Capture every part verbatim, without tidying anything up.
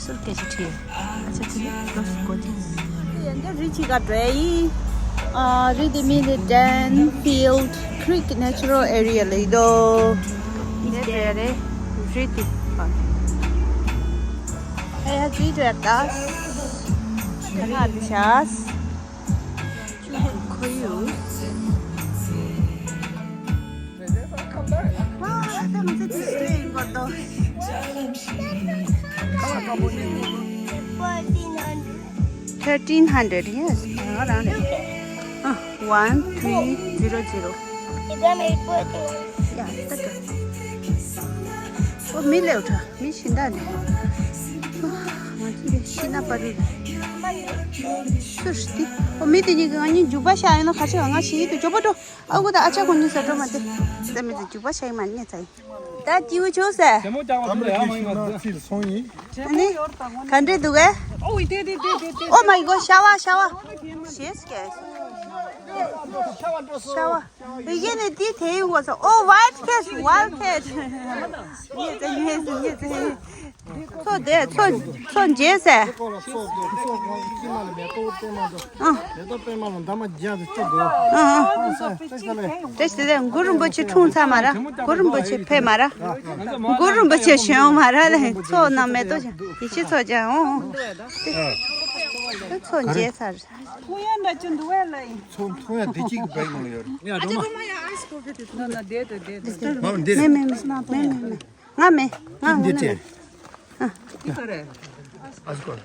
ཚུར་སྐད་ཆ་དྲིས། ཨ་ཅག་ཚུར་ལོག་སུ་གོ་དེ། ཡང་བསྐྱར་རི་ཅིག་ག་འགྲོ་ཡི། ཨ་རི་དེ་མིང་དེ་Danfield Creek Natural Area ལབ་ཡི་འདུག་དེ་འགྲོ་ཡ་རེད། རི་དེ། ཨ་ཡ་རི་འགྲོ་ཡ་ད། ད་ང་དེ་ཤ། ཁོར་ཡུག Thirteen hundred, yes. ང་རང་རེད། ཨ། One three zero zero. ཡ་ད་ད། ཨོ་མི་ལེའུ་ཁྲ། མི་ཤིན་ད་ནས། ང་ཚོ་ཤི་ན་པ་རི། སུ་ཤི་ཏི། ཨོ་མི་དེ་གཉིས་ཀྱི་ང་གཉིས་རྒྱུག་པ་ཤ་ཡོད་ན་ཁ་ཆེ་བ་ང་ཤི་ཡི་དུ་ཇོ་པོ་ཏོ། ཨ་ཁུ་དང་ཨ་ཅག་ཁོང་གཉིས་ཟ་འགྲོ་མ་དེ། ད་མི་དེ་རྒྱུག་པ་ཤ་ཡི་མ་ཉེ་ཚ་ཡི། ད་སྐྱིད་པོ་བྱུང་ཟེར། ཨ་ནི། ག་འདྲས་འདུག་གས། Oh my God, ཤ་བ་ཤ་བ། ཤེས་ཀྱི། ཤ་བ། ཡིན་ནི་དེ་དེ་ཡིན་གོ་ས། Oh, wild cat, wild cat. ཉེ་ཚེ་ཉེ་ཚེ་ཉེ་ཚེ། ཚོ་དེ་ཚོ་ཚོ་མཇལ་ཟེར། ཨ། ཨ། ཨ། དེ་ཞིག་དེ་གུ་རུ་རིན་པོ་ཆེ་འཁྲུངས་ཚར་མ་ར། གུ་རུ་རིན་པོ་ཆེ་ཕེབས་མ་ར། གུ་རུ་རིན་པོ་ཆེ་བྱོན་ཡོང་མ་ར་ལ། ཚོ་ནང་མེ་ཏོག་ཡེ་ཤེས་ཚོ་ཅན་འོང་། ཚོ་མཇལ་ཚར། ཐུང་ཡ་འདྲ་ཅིག་འདུག་བས་ལ་ཡིན། ཚོ་ཐུང་ཡ་བདེ་སྐྱིད་ཀྱི་བེག་ནང་ལ་ཡོད་རེད། ཡ་འགྲོ་མ། ན་ན་བསྡད་དེ་བསྡད་དེ། མ་མ་བསྡད། མེ་མེ་མེ་མེ་མེ་མེ། ང་མེ། ང་འདི་ངོ་ནས་མེ། ཨ་ཨ་ཟི་ཀོ།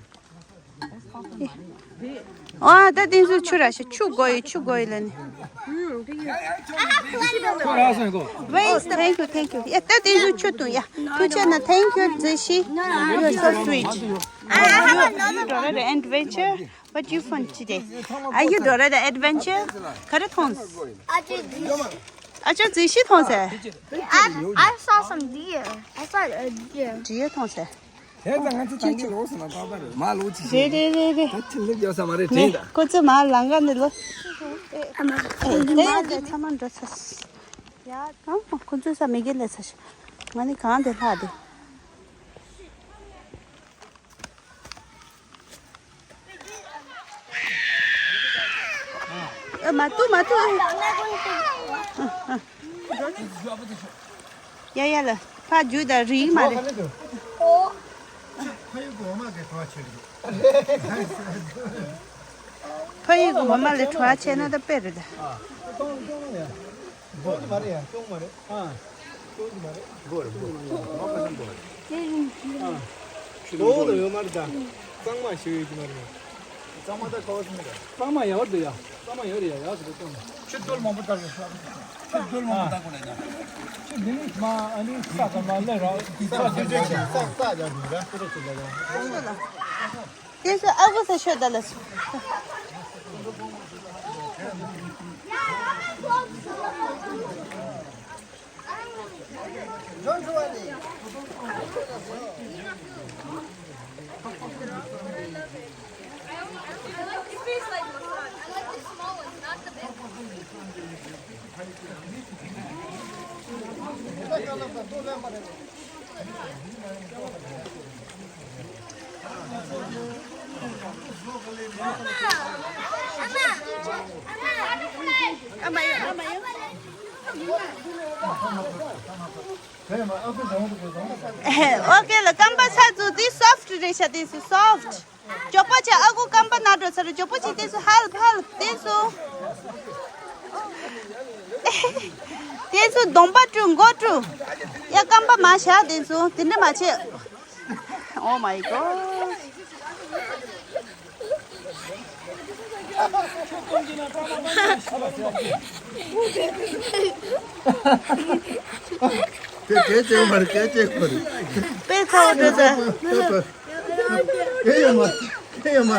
ཨ་ད་ཏིང་སུ་ཆུ་ར་ཤ་ཆུ་དགོས་ཡི་ཆུ་དགོས་ཡི་ལ་ནི། Wait, thank you, thank you. ཡ་ད་ཏིང་སུ་ཆུ་འཐུང་ཡ། ཐུགས་རྗེ་ཆེ་ན། Thank you, Zishi. You're so sweet. You, you Dora the Adventure. What you fun today? Are you Dora the Adventure? ག་རེ་མཐོང་། ཨ་ཅག་རྫིག་ཤི་མཐོང་ཟེར། I, I saw some deer. I saw a deer. deer མཐོང་ཟེར། དེ་ད་ང་ཚོ་ད་གིན་ལོག་སོང་ན་ད་ད་རེད། མ་ལོག་ཅི་རེད་རེད་རེད་རེད། ད་ཁྱི་ལུག་རྒྱག་ས་མ་རེད་དྲན་ད། ཁོ་ཚོ་མ་ལང་ག་ནས་ལོ། ཨ་མ། དེ་ཡང་དེ་ཚང་མ་འགྲོ་ཚར། ཡ་ཨ་མ་ཁོ་ཚོ་ས་མི་གེ་ལས་ཚར་ཤག་ང་ནི་གང་དེ་ལྷག་དེ། ཨ་མ་ཏུ་མ་ཏུ། ཡ་ཡ་ལ་ཕ་རྒྱུད་ད་རིག་མ་རེད། ཕ་ཡུལ་གོ་མ་ལས་གྲོགས་བྱས་ན་ད་དཔེ་རེད་ད། སྟོང་སྟོང་ཡ། སྟོང་གི་མ་རེད་ཡ། སྟོང་མ་རེད། ཨ། སྟོང་གི་མ་རེད། སྒོར་སྒོར་སྒོར་སྒོར་ཨ། སྟོང་དུ་ཡོད་མ་རེད་ད། གཙང་མ་ཞིག་ཡོད་ཀྱི་མ་རེད། གཙང་མ་ད་ཁ་བ་སུ་མེད་ད། གཙང་མ་ཡག་པོ་འདུག་ཡ། གཙང་མ་ཡོད་རེད་ཡ། ཡག་སུ་འདུག་གཙང་མ། ཆུ་རྡུལ་མང་པོ་ལྟ་དགོས་ཤག་ཆུ་རྡུལ་མང་པོ་ལྟ་དགོས་ལ་ཡ། ཆུ་འདི་ནི་མ་ཨ་ནི་ས་ག་མ་ལེ་ར་ས་རྒྱུ་འབྲས་ཀྱི་ས་ས་རྒྱ་འདུག་ར། དེ་ཚོ་ཨ་ཁུ་ས་ཤོད་ད་ལ་སོ། ཨོ་ཁེ་ལ་རྐང་པ་ཚ་ཚུ་དེ་སོཕ་ཊི་རེད་ཤག་དེ་སོཕ་ཊི། ཇོ་པོ་ཆེ་ཨ་ཁུ་རྐང་པ་ན་འགྲོ་ཚར། ཇོ་པོ་ཆེ་དེ་ཚོ་ཧལ་ཧལ་དེ་ཚོ། དེ་ཚོ་གདོང་པ་བཀྲུ་མགོ་བཀྲུ། ཡ་རྐང་པ་མ་བཞག་དེ་ཚོ་དེ་འདྲ་མ་བྱེད། Oh my God. དེ་སྐད་ཆ་མ་རེད། སྐད་ཆ་མ་རེད། དཔེ་ཚ་བོ་འགྲོ་ད། ཨེ་ཡ་མ། ཨེ་ཡ་མ།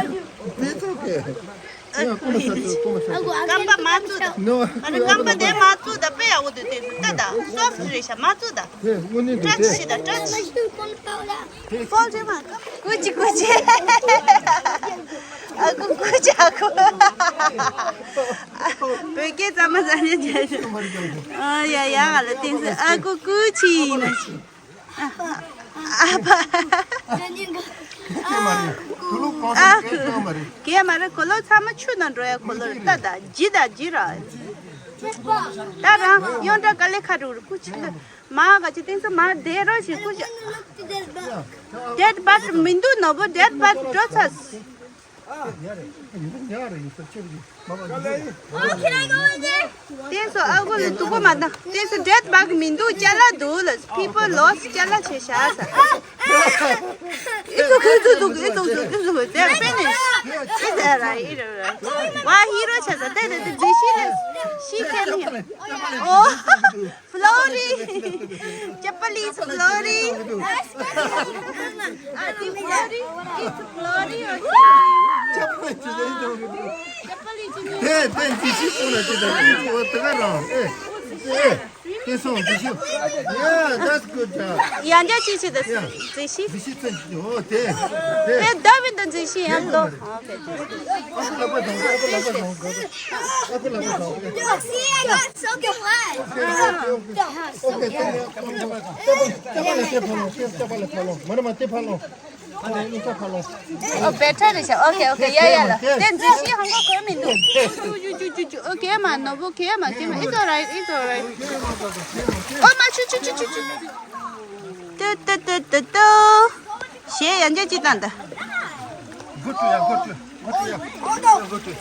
དེ་ཚོ་སྐད། ཨེ་ཡ་ཀོ་མ་ས་ཏུ་ཀོ་མ་ས་ཏུ། རྐང་པ་མ་བཙུགས་ད། ནོ། ཨ་ནི་རྐང་པ་དེ་མ་བཙུགས་ད། དཔེ་ཡག་པོ་འདུག་དེ་ད་ད་སོཕ་ཊི་རེད་ཤག་མ་བཙུགས་ད། དེ་དངོས་གནས་འདུག་སི་ཊི་ཆི་ད་སི་ཊི་ཆི། ཕོལ་ཆེ་མ། ཀུ་ཅི་ཀུ་ཅི། ཨ་ཁུ་ཀུ་ཅི་ཨ་ཁུ། བོད་སྐད་གཙང་མ་གཙང་མ་བྱས། ཨ་ཡ་ཡ་ང་ལ་བསྟན་སོང་། ཨ་ཁུ་ཀུ་ཅི་ཡིན་ན་ཅི། ཨ་ཕ། ཀྱེ་མ་རེད། དུ་ལུ་གོང་ས་ཀྱེ་ཀྱེ་མ་རེད། ཀྱེ་མ་རེད། གོ་ལོ་ཚང་མ་ཆུ་ནང་འགྲོ་ཡ། གོ་ལོ་རེད། ད་ད་ཇི་ད་ཇི་ར། ད་རང་ཡོང་འདྲ་དཀའ་ལས་ཁག་འགྲོ་རེད། སྐུ་ཆེ་ན་མ་ག་ཅི་བསྟན་སོ་མ་བསྡད་རོགས་ཞེས་སྐུ་ཆེ། Dead bird མི་འདུག་ནོར་བུ། Dead bird འགྲོ་ཚར། Oh, can I go in there? བསྟན་སོ་ཨ་ཁུ་ལ་སྡུག་པོ་མ་གཏང་། བསྟན་སོ་dead bug མི་འདུག་ཅ་ལག་འདུག་ལ། People lost ཅ་ལག་བྱས་བཞག་ས། It's okay, it's okay, it's okay, it's okay. They're finished. It's alright, it's alright. ཝ་ཧི་རོ་ཆ་ས་ཏེ་ཏེ་ཏེ་ཇི་ཤི་ལ་ཤི་ཁན་ཡ། Oh, Flori. Chapali is Flori. Ati Flori, it's Flori. ཨེ་ཏན་ཇི་ཤི་སོང་ན་ཅི་ད་ཅི་ཅི་འོ་ཏི་ག་རང་ཨེ་ཨེ་ཏེ་སོང་ཇི་ཤི། Yeah, that's good job. ཡང་བསྐྱར་ཅི་ཞིག་ད་ཇི་ཤི། ཇི་ཤི་ཙན་ཅི་འོ་ཏེ་ཏེ། ཨེ་ད་བིན་ད་ཇི་ཤི་ཡང་ཏོ། Okay. ཨ་ཁུ་ལག་པ་དང་ཨ་ཁུ་ལག་པ་དང་ཨ་ཁུ་ལག་པ་དང་། Look, see, I got soaking wet. Okay, okay. ཨོ་བེ་ཊར་རེད་ཤག Okay, okay, yeah, yeah, ལ། དེ་འཛུལ་ཤི་ཧང་གོ་གོ་མི་འདུག་ཅུ་ཅུ་ཅུ་ཅུ། ཨོ་ཀེ་མ་ནོར་བུ་ཀེ་མ་ཀེ་མ། It's alright, it's alright. ཨོ་མ་ཆུ་ཆུ་ཆུ་ཆུ་ཆུ། ཏུ་ཏུ་ཏུ་ཏུ་ཏུ། གཞས་ཡང་བསྐྱར་ཅིག་བཏང་ད། Go to ya, go to ya, go to ya, go to ya,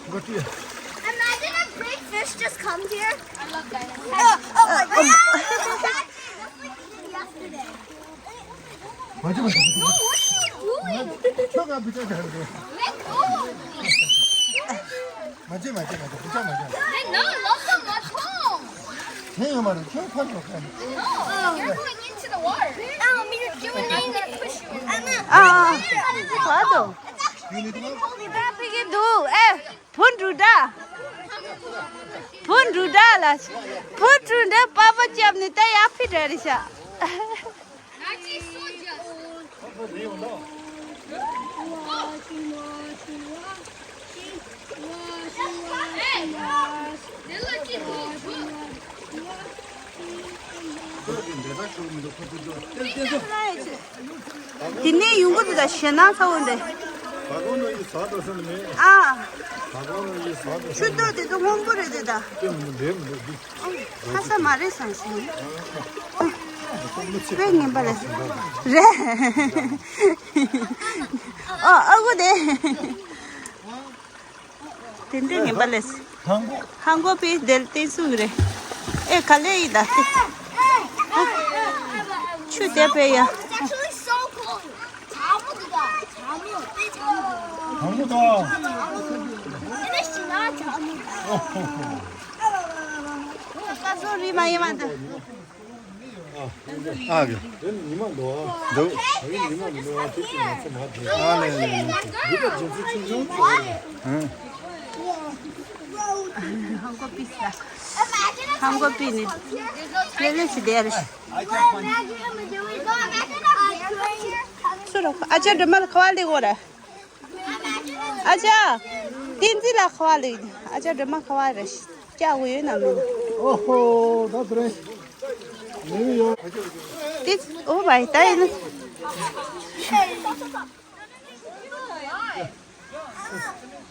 go to ya. Imagine a big fish just comes here. I love that. Oh, oh my God. That's like yesterday. མ་བྱེད་མ་བྱེད། No, what are you doing? ཁྱོད་ང་བུ་ཆ་ཆ་རེད། Let go. མ་བྱེད་མ་བྱེད་མ་བྱེད། བུ་ཆ་མ་བྱེད། Hey, no, look at my tongue. དེ་ཡོད་མ་རེད། ཁྱོད་ཕར་འགྲོ་ཁ་ནས། No, you're going into the water. Oh, me too. You and me are doing that. Push you. ཨ་ཨ་ཨ། ག་དོ། ཡུ་ནི་དུ། ཕ་གི་འདུག་ཨེ། བུ་འབྲུག་སྒྲ། བུ་འབྲུག་སྒྲ་ལ། བུ་འབྲུག་སྒྲ་པ་པ་རྒྱབ་ནས་ད་ཡར་ཕི་འདྲ་རེད་ཤག་དེ་ནས་ཡོང་གི་འདུག་ད་ཞེད་སྣང་ཚ་བོ་འདི། ད་གོང་ན་ཡི་ཟ་ད་ས་ནི་མེད། ཨ། ད་གོང་ན་ཡི་ཟ་ད་ས་ཆུ་ནི་ཏོག་དེ་ཚོ་སྔོན་པོ་རེད་དེ་ད། ལྟད་མོ་འདྲེ་མི་འདུག་འདི། ཁ་ས་མ་རེད་བསམ་སོང་། དཔེ་ངན་པ་རེད། རེད། ཨོ་ཨ་ཁུ་དེ། དེ་འདྲའི་ངན་པ་ལས། ཧང་གོ། ཧང་གོ་པའི་དེར་བསྟན་སྲུང་རེད། ཨེ་ག་ལེ་ཡིན་ད་དེ། ཆུ་དེ་པས་ཡ། It's actually so cold. ཇ་མོ་འདུག་ད། ཇ་མོ། ཇ་མོ་ད། ཨེ་ནས་ཞིག་ན་ཇ་མོ་ད། ཨོ་ཧོ་ཧོ། ད་སོ་རི་མ་ཡིན་མ་འདུག་ཨ་གི། དེ་ཉི་མ་འདུག་ཨ། འདུག་ཨ་ཡི་ཉི་མ་འདུག་ཨ། དེ་ཅི་ང་ཚོ་མ་དེ། ཨ་ལེ་ལེ་ལེ། འདི་ལ་རྒྱུ་མཚན་ཆུང་ཆུང་ཅིག་རེད། ཧུང་། ཧང་གོ་པི་ས། ཧང་གོ་པི་ནི། ལེ་ལེ་ཞིག་དེ་རེད། ཚུར་རོགས། ཨ་ཅག་སྒྲོལ་མ་ལ་ཁ་བ་ལེ་གོ་ར། ཨ་ཅག་བསྟན་འཛིན་ལ་ཁ་བ་ལེ། ཨ་ཅག་སྒྲོལ་མ་ཁ་བ་རེ་སྐྱག་འོ་ཡོད་ན་མིན། ཨོ་ཧོ། ད་དེ་རིང་ནིའུ་ཡོག་དེ་ཨོ་བའི་ད་ཡིན་ན།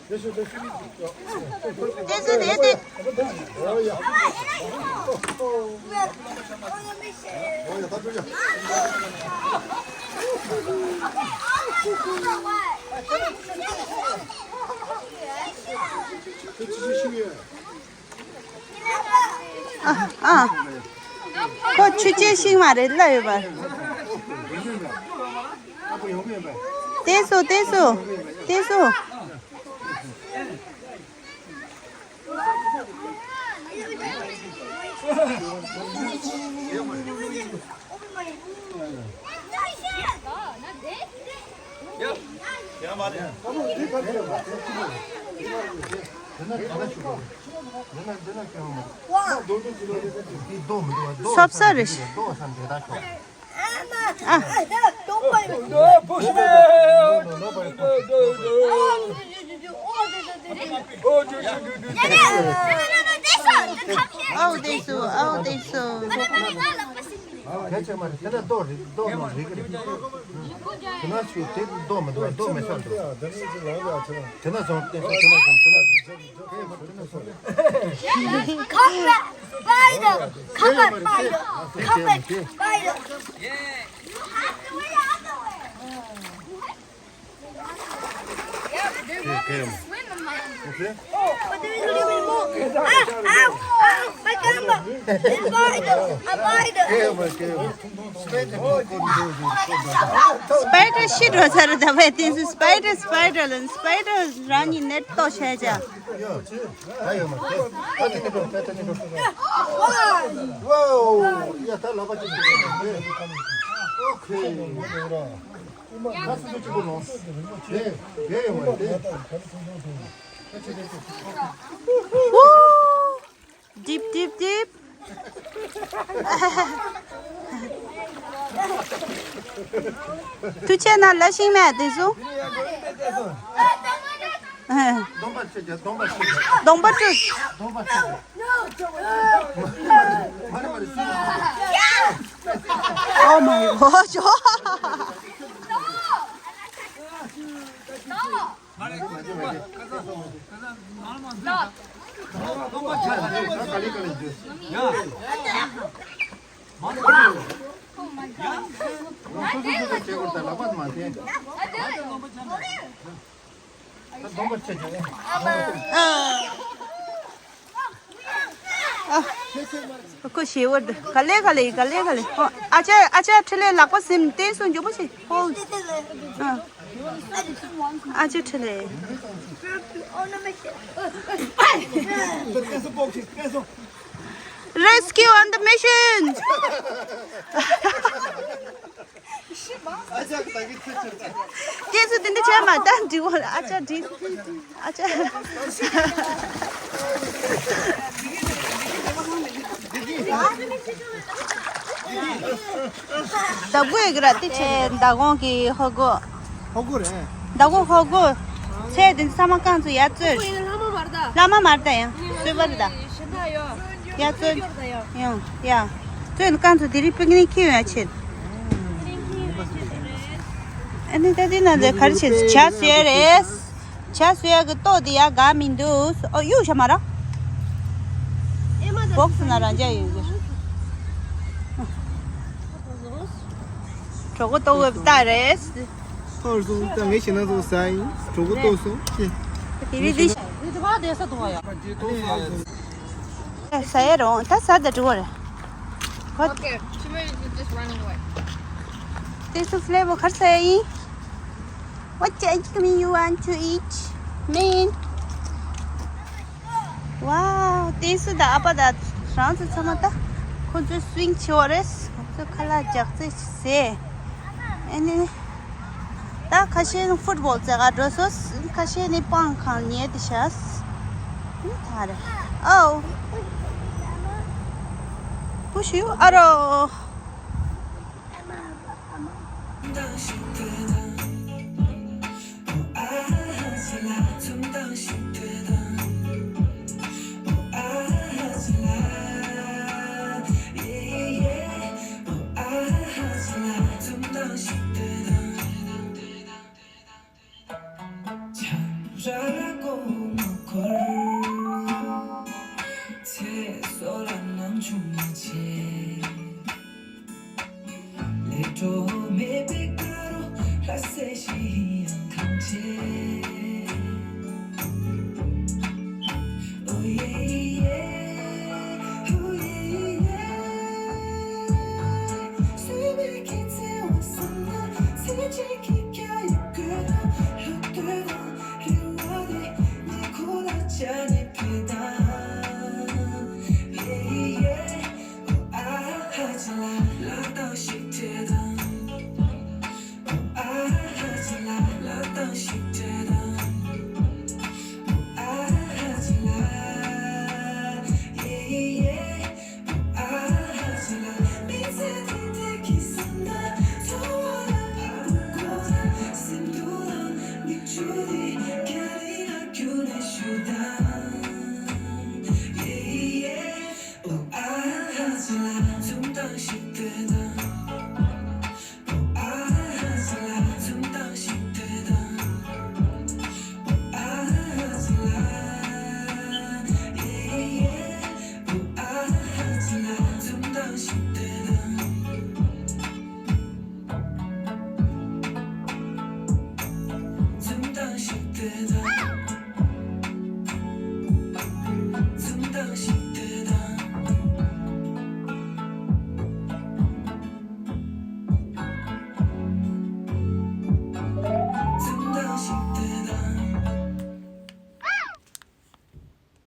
དེ་ཚོ་དེ་དེ། ཨ་ཨ། ཁོ་ཆུ་སྐྱེས་ཤིང་མ་རེད་ལབ་ཡོད་པ། དེ་སོ་དེ་སོ་དེ་སོ། སོབ་སོ་རེད། ཨ། ཨའོ་དེ་སུ། ཨའོ་དེ་སུ། གལ་ཆེ་མ་རེད། དེ་ན་ལྡོག་རེད། ལྡོག་མ་རེད་གི་རེད། དེ་ན་ཞུ་དེ་ལྡོག་མི་འདུག་ལྡོག་མི་ཆོག་འདུག་དེ་ན་བཟུང་། དེ་ན་བཟུང་། དེ་ན་བཟུང་། དེ་ན་བཟུང་། Come back, spider! Come back, spider! Come back, spider! You have to wait out the way! Yeah, but there's a little bit more. Ah, ow, ow, my camera. Spider, spider. Spider shit was out of the way. This is spider, spider, and spider running net to share. Wow. ཡ་ད་ལག་པ་གཅིག་གཅིག་གཅིག་གཅིག་གཅིག་ཨོ་ཁེ། ད་སུ་སུ་གཅིག་པོ་ལོངས། དེ་དེ་ཡོང་བ་དེ། Deep, deep, deep. ཐུགས་ཆེ་ན་ལ་ཤིང་མེད་དེ་སུ། སྡོམ་པ་ཆེ་རྒྱ། སྡོམ་པ་ཆེ་རྒྱ། སྡོམ་པ་ཆེ། སྡོམ་པ་ཆེ་རྒྱ། མ་རེད་མ་རེད། Oh my god. ཁོ་ཞེ་བོ་འདི། ག་ལེ་ག་ལེ་ག་ལེ་ག་ལེ། ཨོ། ཨ་ཅག་ཨ་ཅག་ཁྲི་ལེ་ལག་པ་ཟིན། ཏེ་སུ་འཇོ་པོ་ཞིག་ཧོལ། ཨ་ཅག་ཁྲི་ལེ། Rescue on the mission. ཨ་ཅག་ད་གི་ཚེ་ཆེར་ད། ཏེ་སུ་དེ་འདྲ་བྱས་མ་ད་འདྲི་བོ། ཨ་ཅག་འདྲི། ཨ་ཅག་ད་བུ་ཡི་གི་ར་ཏི་ཆེ་མདའ་གོང་གི་ཧོ་གོ། ཧོ་གོ་རེད། མདའ་གོང་ཧོ་གོ། ཚེ་འདི་ཚང་མ་རྐང་ཚུགས་ཡར་བཙོས། ལྷ་མ་མར་ད། ལྷ་མ་མར་ད་ཡང་བཙོས་པར་ད། ཡར་བཙོས། ཡང་ཡ། བཙོས་ནས་རྐང་ཚུགས་དེ་རིང་པིག་ནིག་ཁྱེར་ཡོང་ཡ་ཆེད། ཨ་ནི་ད་འདི་ན་འདི་ག་རེ་བྱེད། ཇ་བཟོས་རེད། ཇ་བཟོས་ཡག་གི་ཏོག་འདི་ཡག་ག་མི་འདུག་ཨོ་གཡུག་བྱ་མ་ར། སྦོག་སི་ན་རང་འཇགས་ཡོད་གི། གྲོད་ཁོག་ལྟོགས་འོས་པ་རེད། ཐོར་སོང་། ད་ངས་ཞེ་ན་ཚོ་ཟ་ཡིན། གྲོད་ཁོག་ལྟོགས་སོང་། ཅེ། དེ་རིང་འདི། ཟ་ཡ་རུང་ད་ཟ་ད་འགྲོ་བ་རེད། ཁོ། Okay, she may be just running away. This is flavor. གར་ཟ་ཡིན། What ice cream you want to eat? Man. Wow, ཏེ་སུ་དང་ཨ་ཕ་དང་རང་ཚོ་ཚང་མ་ད་ཁོ་ཚོའི་སུ་ཝིང་བྱེད་པ་རེད། ཁོ་ཚོས་ཁ་ལག་རྒྱག་རྩིས་བྱེད། ཨ་ནི་ད་ཁ་ཤས་ནི་ཕུཊ་བོལ་རྩེ་ག་འགྲོ་སོང་། ཁ་ཤས་ནི་པང་ཁང་ཉལ་ཏེ་བཞག་ཨོ། Push you. ཨ་རོ།